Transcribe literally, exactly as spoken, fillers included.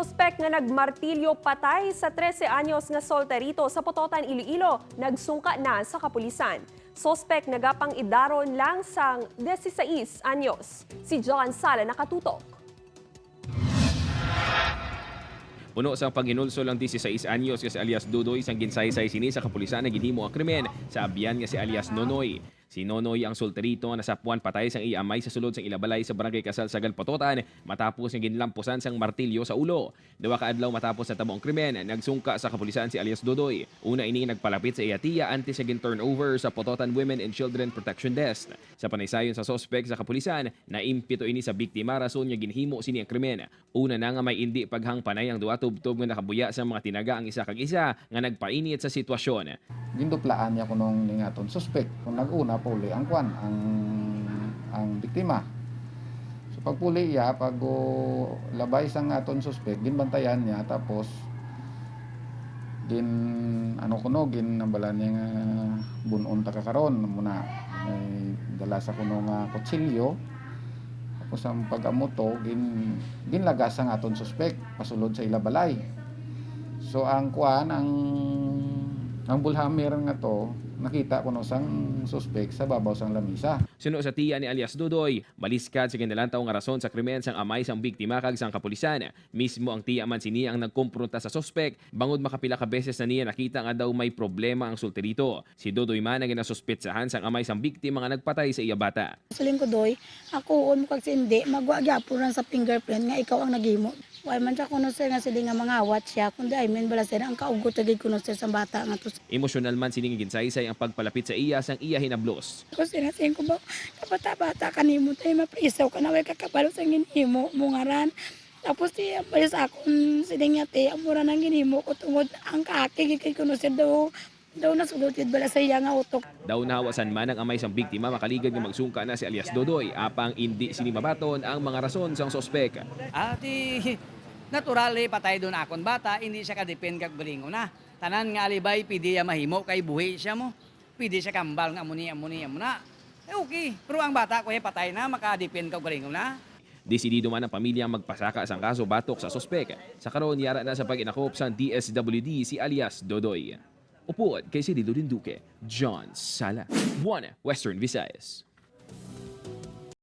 Suspek nga nagmartilyo patay sa trese anyos nga solterito sa Pototan, Iloilo, nagsungka na sa kapulisan. Suspek nagapangidaron lang sang disisais anyos. Si John Sala nakatutok. Puno sang paghinulsol ang disisais anyos nga si alias Dudoy sang ginsaysay sini sa kapulisan nga ginhimo ang krimen sa abyan nga si alias Nonoy. Si Nonoy ang solterito nga nasapuan patay sang iya amay sa sulod sang ila balay sa Barangay Kasalsagan, Pototan, matapos nga ginlampusan sang martilyo sa ulo. Duha ka adlaw matapos natabo ang krimen, nagsungka sa kapulisan si alias Dudoy. Una ini nagpalapit sa iya tiya antes nga gin-turnover sa Pototan Women and Children Protection Desk. Sa panaysayon sa suspek sa kapulisan, naimpito ini sa biktima rason nga ginhimo sini ang krimen. Una na nga may indi paghangpanay ang duha tubtob nga nakabuya sang mga tinaga ang isa kag isa nga nagpainit sa sitwasyon. Ginduplaan niya kuno ning aton suspek. Kung nag-una, puli ang kwan, ang, ang biktima. So pagpuli iya, pag uh, labay sang aton suspek, ginbantayan niya, tapos gin ano kuno, ginambalan niya nga bunon ta ka karon muna. May dala sa kuno nga kutsilyo. Tapos ang pag-amo to, gin, ginlagas ang aton suspek pasulod sa ila balay. So ang kuan, ang ang bullhammer nga to nakita kuno sang suspek sa babaw sang lamisa. Suno sa tiya ni alias Dudoy, maliskad sa ginalantaw nga rason sa krimen sang amay sang biktima kag sang kapulisan. Mismo ang tiya man sini ang nagkumpronta sa suspek bangod makapila ka beses na niya nakita nga daw may problema ang sultirito. Si Dudoy man ang ginasuspetsahan sang amay sang biktima nga nagpatay sa iya bata. Siling ko, Doy, akuon mo kag si Indi, magwa gyapon lang sa fingerprint nga ikaw ang naghimo. Wala man siya kuno, sir, nga sila nga mangawat siya, kundi I mean bala, sir, ang kaugot na gid kuno, sir, sa bata nga to. Emosyonal man sini nga ginsaysay ang pagpalapit sa iya sang iya hinablos. Ako, sir, nga siling ko ba, kabata-bata ka nimo, tayo mapriso ka na, way ka kabalo sa ginhimo mo nga ran. Tapos si, bali sa akon, siling niya, te, amo ra nang ginhimo ko tungod ang kaaki gid kay kuno, sir, daw, daw nasulod gid bala sa iya nga utok. Daw nahawasan man ang amay sang biktima makaligad nga magsungka na si alias Dodoy, apang indi sini mabaton ang mga rason sang suspek. Ah, ti natural, eh, patay doon akon bata, hindi siya kadepend kag galingon na. Tanan nga alibay pwede ya mahimo kay buhi siya mo. Pwede siya kambal nga amo ni, amo ni, amo na. Eh, okay, pero ang bata ko, eh, patay na, makadepend kag galingon na. Desidido man ang pamilya magpasaka sang kaso batok sa suspek. Sa karon, yara na sa pag-inakop sang D S W D si alias Dodoy. Upod kay si Dilo Dinduque, John Sala, One Western Visayas.